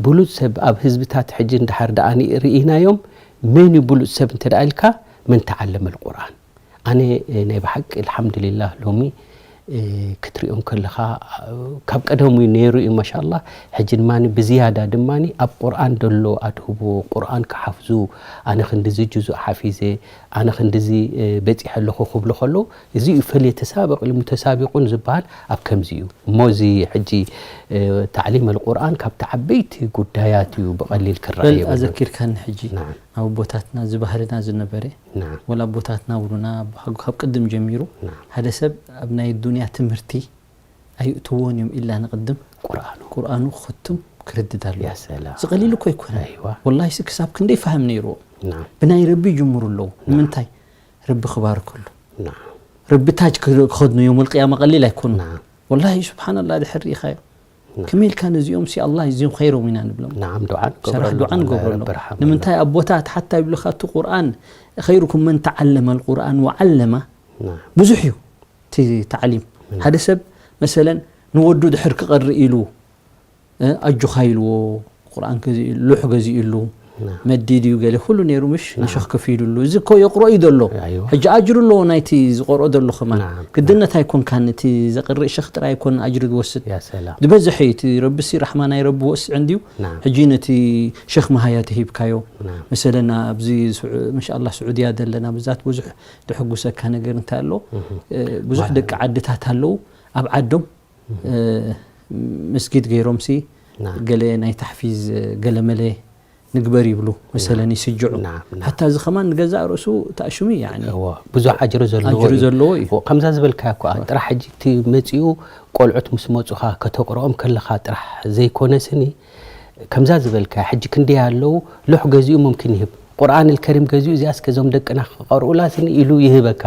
ብሉፅ ሰብ ኣብ ህዝብታት ሕጂ እንድሓር ደኣ ርኢናዮም መን እዩ ብሉፅ ሰብ እንተ ደኣ ኢልካ من تعلم القرآن ኣነ ናይ ብሓቂ ኣልሓምዱሊላህ ሎሚ ክትሪኦም ከለኻ ካብ ቀደሙ ነይሩ እዩ ማሻላ። ሕጂ ድማ ብዝያዳ ድማ ኣብ ቁርኣን ደሎ ኣድህቦ ቁርኣን ክሓፍዙ ኣነ ክንድዚ ጁዙእ ሓፊዘ ኣነ ክንድዚ በፂሐ ኣለኹ ክብሉ ከለዉ እዚ እዩ ፈልየተሳበቅ ልሙተሳቢቁን ዝበሃል ኣብ ከምዚ እዩ። እሞ እዚ ሕጂ ታዕሊም ኣልቁርኣን ካብቲ ዓበይቲ ጉዳያት እዩ ብቐሊል ክረኣ በል የብሉን። ኣዘኪርካኒ ሕጂ ናም። ኣብ ኣቦታትና ዝባህልና ዝነበረ ናም። ወላ ኣቦታትና ውሉና ካብ ቅድም ጀሚሩ ናም። ሓደ ሰብ ኣብ ናይ ዱንያ ትምህርቲ ኣይእትዎን እዮም ኢላ ንቅድም ቁርኣኑ ቁርኣኑ ክኽትም ክርድድ ኣሎ። ያ ሰላም። ዝቐሊል እኮ ኣይኮነን። ኣይዋ። ወላሂ ሲ ክሳብ ክንደይ ፋህም ነይርዎ ናም። ብናይ ረቢ ይጅምሩ ኣለዉ። ንምንታይ? ረቢ ክባርክ ኣሎ። ናም። ረቢ ታጅ ክኸድኑ የውመል ቅያማ ቀሊል ኣይኮኑ። ናም። ወላሂ ስብሓንላ ድሕር ርኢኻዮ ከመይ ኢልካ ነዚኦም ሲ ኣላ እዚኦም ኸይሮም ኢና ንብሎም። ናም ዱዓ ሰራሕ ንገብረሎም ዱዓ ንገብረሎም። ረቢ ርሓመሎም። ንምንታይ ኣቦታት ሓታ ይብልኻ እቲ ቁርኣን ኸይሩኩም መን ተዓለመ ኣልቁርኣን ወዓለማ ናም። ብዙሕ እዩ እቲ ታዕሊም። ሓደ ሰብ መሰለን ንወዱ ድሕር ክቐሪ ኢሉ እ፣ ኣጆኻ ኢልዎ ቁርኣን ገዚኡ ሉሕ ገዚኡሉ ናም። መዲድ እዩ ገለ ኩሉ ነይሩ ምሽ ንሸኽ ከፊሉሉ እዚ እኮ የቕሮ እዩ ዘሎ። ኣይዋ። ሕጂ ኣጅሩ ኣለዎ ናይቲ ዝቐርኦ ዘሎ ከማን ናም። ግድነት ኣይኮንካን እቲ ዘቕርእ ሸኽ ጥራይ ኣይኮን ኣጅሪ ዝወስድ ያ ሰላም። ዝበዝሐ እዩ እቲ ረቢ ሲ ራሕማ ናይ ረቢ ወስዕ እንድዩ። ናም። ሕጂ ነቲ ሸኽ መሃያ ተሂብካዮ ናም። መሰለና ኣብዚ ስዑ- ምሻኣላ ስዑድያ ዘለና ብዛት ብዙሕ ድሕጉሰካ ነገር እንታይ ኣሎ እ፣ ብዙሕ ደቂ ዓድታት ኣለዉ ኣብ ዓዶም እ፣ መስጊድ ገይሮም ሲ ናም። ገለ ናይ ታሕፊዝ እ፣ ገለ መለ ንግበር ይብሉ መሰለን ይስጅዑ። ናም፣ ናም። ሓታ እዚ ከማን ንገዛእ ርእሱ ተኣሽሙ እዩ ያኒ እዎ፣ ብዙሕ ኣጅሪ ዘለዎ ኣጅሪ እዩ። ዘለዎ እዩ። እዎ፣ ከምዛ ዝበልካያ እኮ ጥራሕ ሕጂ እቲ መፂኡ ቆልዑት ምስ መፁኻ ከተቕርኦም ከለኻ ጥራሕ ዘይኮነ ስኒ ከምዛ ዝበልካያ ሕጂ ክንደይ ኣለዉ ሉሕ ገዚኡ ሙምኪን ይህብ ቁርኣን ልከሪም ገዚኡ እዚኣ እስከ እዞም ደቅና ክቐርኡላ ስኒ ኢሉ ይህበካ።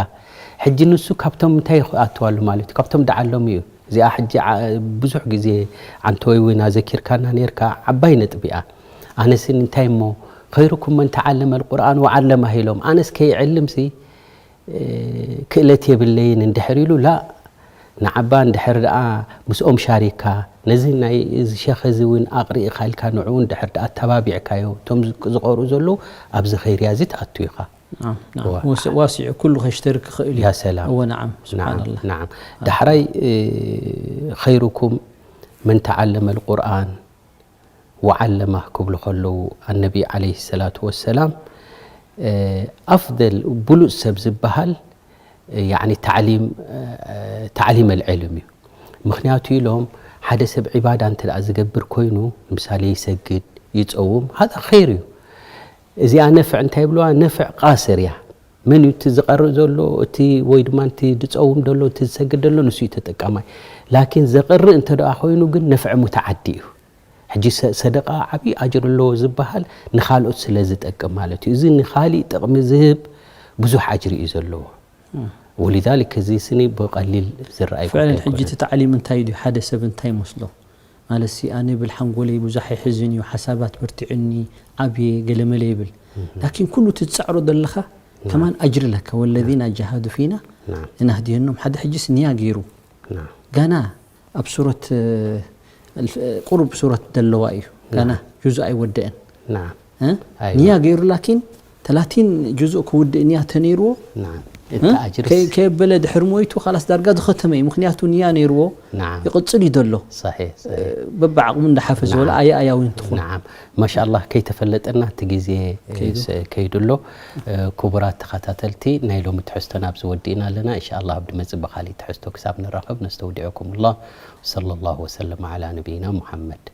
ሕጂ ንሱ ካብቶም እንታይ ይኣትዋሉ ማለት እዩ? ካብቶም ደዓሎም እዩ። እዚኣ ሕጂ ዓ- ብዙሕ ግዜ ዓንተወይ እውን ኣዘኪርካና ነርካ ዓባይ ነጥቢ እያ። ኣነስ እንታይ እሞ ኸይሩኩም መን ተዓለመ ኣልቁርኣን ወዓለማህ ኢሎም ኣነስ ከይዕልምሲ እ፣ ክእለት የብለይን እንድሕር ኢሉ ላ ንዓባ እንድሕር ደኣ ምስኦም ሻሪካ ነዚ ናይ እዚ ሸኽ እዚ እውን ኣቕሪእኻ ኢልካ ንዕኡ እንድሕር ደኣ ኣተባቢዕካዮ እቶም ዝ- ዝቐርኡ ዘለዉ ኣብዚ ኸይርያ እዚ ትኣቱ ኢኻ። ናም፣ ናም። ዋ- ወስ- ዋሲዑ ኩሉ ከሽተርክ ክእል እዩ። ያ ሰላም። እወ ነዓም ስብሓንላ ናም። ዳሕራይ እ፣ ኸይሩኩም መን ተዓለመ ኣልቁርኣን ወዓለማ ክብሉ ከለዉ ኣነቢ ዓለይሂ ሰላቱ ወሰላም እ፣ ኣፍደል ብሉፅ ሰብ ዝበሃል እ፣ ያዕኒ ታዕሊም እ፣ ታዕሊም ኣልዕልም እዩ። ምክንያቱ ኢሎም ሓደ ሰብ ዒባዳ እንተ ደኣ ዝገብር ኮይኑ ንምሳሌ ይሰግድ ይፀውም ሃዛ ኸይር እዩ። እዚኣ ነፍዕ እንታይ ይብልዋ ነፍዕ ቃስር እያ። መን እዩ እቲ ዝቐርእ ዘሎ እቲ ወይ ድማ እቲ ዝፀውም ዘሎ እቲ ዝሰግድ ዘሎ ንሱ እዩ ተጠቃማይ። ላኪን ዘቕርእ እንተ ደኣ ኮይኑ ግን ነፍዕ ሙተዓዲ እዩ። ሕጂ ሰ- ሰደቃ ዓብዪ ኣጅሪ ኣለዎ ዝበሃል ንኻልኦት ስለ ዝጠቅም ማለት እዩ። እዚ ንኻሊእ ጥቕሚ ዝህብ ብዙሕ ኣጅሪ እዩ ዘለዎ። ወሊዛሊክ እዚ ስኒ ብቐሊል ዝረኣይ ጉዳይ ፍዕለን ሕጂ ኣይኮነን። እቲ ታዕሊም እንታይ ድዩ ሓደ ሰብ እንታይ ይመስሎ ማለት ሲ ኣነ ብል ሓንጎለይ ብዙሕ ኣይሕዝን እዩ ሓሳባት በርቲዑኒ ዓብየ ገለመለ ይብል ላኪን ኩሉ እቲ ትፃዕሮ ዘለኻ ከማን ኣጅሪ ለካ ወለዚና ጃሃዱ ፊና ናም። እናህድየኖም ሓደ ሕጂስ ንያ ገይሩ ናም። ጋና ኣብ ሱረት እ፣ ቁሩብ ሱረት ደለዋ እዩ ጋና ጁዙእ ኣይወደአን ናም። እ? ኣይዋ። ንያ ገይሩ ላኪን ተላቲን ጁዙእ ክውድእ ንያ ተነይርዎ ናም። እ? እቲ ኣጅርስ ከይ- ከየበለ ድሕር ሞይቱ ካላስ ዳርጋ ዝኸተመ እዩ ምክንያቱ ንያ ነይርዎ ናም። ይቕፅል እዩ ዘሎ ሰሒሕ፣ ሰሒሕ። በብዓቕሙ እንዳሓፈዘ ወላ ኣየ ኣያዊ እንትኾን ናዓም ማሻኣላህ ከይተፈለጠና እቲ ግዜ ከይዱ። ስ- ከይዱ ኣሎ። እ፣ ክቡራት ተኸታተልቲ ናይ ሎሚ ትሕዝቶና ኣብዚ ወዲእና ኣለና። እንሻኣላህ ኣብ ድመፅእ ብኻሊእ ትሕዝቶ ክሳብ ንራኸብ ነስተውዲዐኩም ኣላህ። ወሰለ ላሁ ወሰለም ዓላ ነቢይና ሙሓመድ።